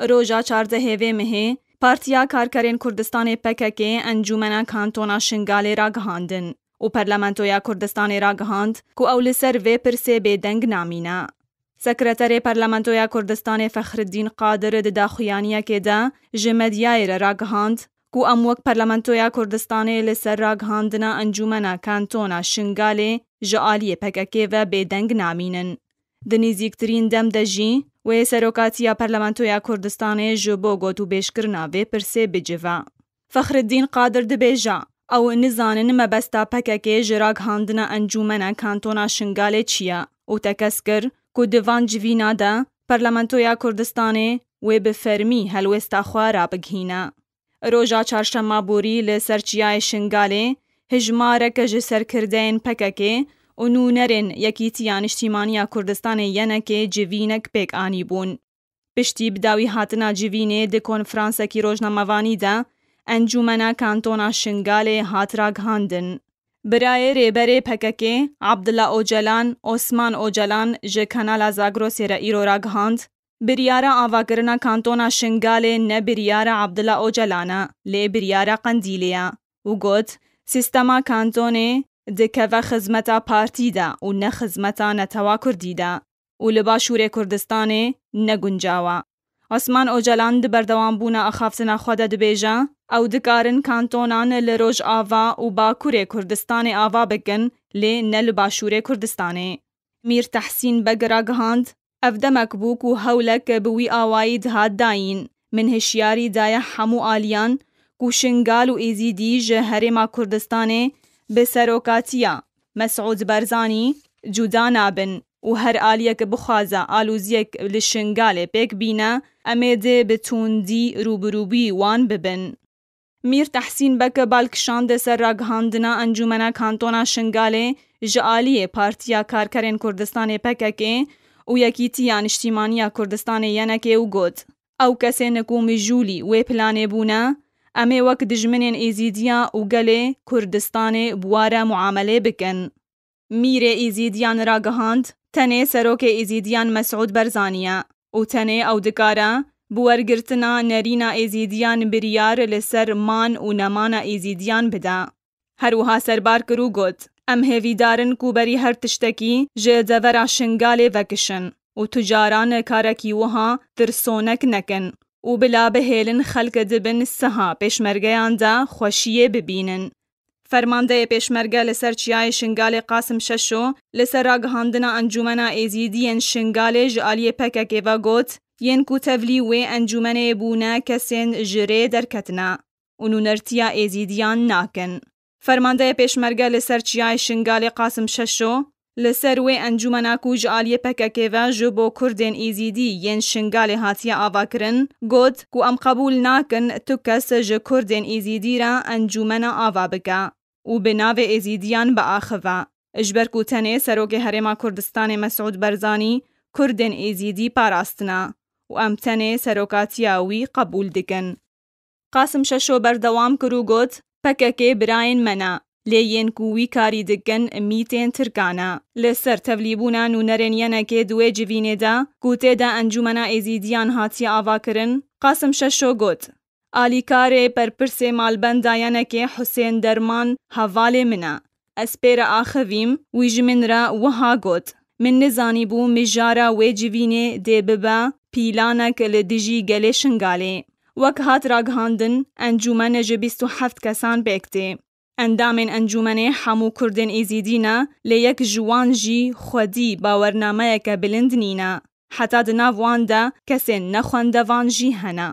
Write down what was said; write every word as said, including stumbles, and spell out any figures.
Roja çardehê vê mehê, Partiya Karkerên Kurdistanê P K K Encûmena Kantona Şingalê ragihandin û Parlamentoya Kurdistanê ragihand ku ew li ser vê pirsê bêdeng namîne. Sekreterê Parlamentoya Kurdistanê Fexriddîn Qadir di daxuyaniyekê de ji medyayê re ragihand ku em wek Parlamentoya Kurdistanê li ser ragihandina Encûmena Kantona Şingalê ji aliyê P K K ve bêdeng namînin. Di nêzîktirîn dem de jî wê serokatiya Parlamentoya Kurdistanê ji bo gotûbêjkirina vê pirsê bicive. Fexriddîn Qadir dibêje, ew nizanin mebesta P K K ji ragihandina Encûmena Kantona Şingalê çi ye û tekez kir ku di van civîna de Parlamentoya Kurdistanê wê bi fermî helwêsta xwe rabigihîne. Roja çarşema borî li ser Çiyayê Şingalê hijmarek ji serkirdeyên P K K û nûnerên Yekîtiya Niştîmaniya Kurdistanê Y N K civînek pêk anîbûn. Piştî bi dawî hatina civînê di konferansekî rojnamevanî de Encûmena Kantona Şingalê hat ragihandin. Birayê rêberê P K K Abdullah Ocalan, Osman Ocalan ji Kanala Zagrosê re îro ragihand, biryara avakirina Kantona Şingalê ne biryara Abdullah Ocalan e, lê biryara Qendîlê ye û got, sîstema kantonê dikeve xizmeta partî de û ne xizmeta netewa kurdî de û li Başûrê Kurdistanê ne guncaw e. Osman Ocalan di berdewambûna axaftina xwe de dibêje, ew dikarin kantonan li Rojava û Bakurê Kurdistanê ava bikin, lê ne li Başûrê Kurdistanê. Mîr Tehsîn Beg ragihand, ev demek bû ku hewlek bi wî awayî dihat dayîn. Min hişyarî daye hemû aliyan ku Şingal û Êzîdî ji Herêma Kurdistanê bi serokatiya Mesûd Barzanî cuda nabin û her aliyek bixwaze aloziyek li Şingalê pêk bîne, em ê dê bi tundî rûbirûbî wan bibin. Mîr Tehsîn Beg bal kişand ser ragihandina Encûmena Kantona Şingalê ji aliyê Partiya Karkerên Kurdistanê P K K û Yekîtiya Niştîmaniya Kurdistanê Y N K û got, ew kesên ku mijûlî wê planê bûne, em ê wek dijminên Êzîdiya û gelê Kurdistanê bi wa re muamelê bikin. Mîrê Êzîdiyan ragihand, tenê serokê Êzîdiyan Mesûd Barzanî ye û tenê ew dikare bi wergirtina nerîna Êzîdiyan biryar li ser man û nemana Êzîdiyan bide. Her wiha serbar kir û got, em hêvîdar in ku berî her tiştekî ji devera Şingalê vekişin û tu caran karekî wiha tirsonek nekin û bila bihêlin xelk di bin siha pêşmergeyan de xweşiyê bibînin. Fermandeyê Pêşmerge li ser Çiyayê Şingalê Qasim Şeşo li ser ragihandina Encûmena Êzîdiyên Şingalê ji aliyê P K K ve got, yên ku tevlî wê encûmenê bûne kesên ji rê derketine û nûnertiya Êzîdiyan nakin. Fermandeyê Pêşmerge li ser Çiyayê Şingalê Qasim Şeşo li ser wê encûmena ku ji aliyê P K K ve ji bo Kurdên Êzîdî yên Şingalê hatiye avakirin, got ku em qebûl nakin tu kes ji Kurdên Êzîdî re encûmena ava bike û bi navê Êzîdiyan biaxive. Ji ber ku tenê Serokê Herêma Kurdistanê Mesûd Barzanî Kurdên Êzîdî parastine û em tenê serokatiya wî qebûl dikin. Qasim Şeşo berdewam kir û got, P K K birayên me ne, lê yên ku wî karî dikin mîtên Tirkan e. Li ser tevlîbûna nûnerên Y N K di wê civînê de ku tê de Encûmena Êzîdiyan hatiye avakirin, Qasim Şeşo got, alîkarê berpirsê malbenda Y N K Husên Derman hevalê min e. Ez pê re axivîm, wî ji min re wiha got, min nizanîbû mijara wê civînê dê bibe pîlanek li dijî gelê Şingalê. Wek hat ragihandin, encûmen ji bîst û heft kesan pêk tê. Endamên encûmenê hemû Kurdên Êzîdî ne, lê yek ji wan jî xwedî bawernameyeke bilind nîne. Heta di nav wan de kesên nexwendevan jî hene.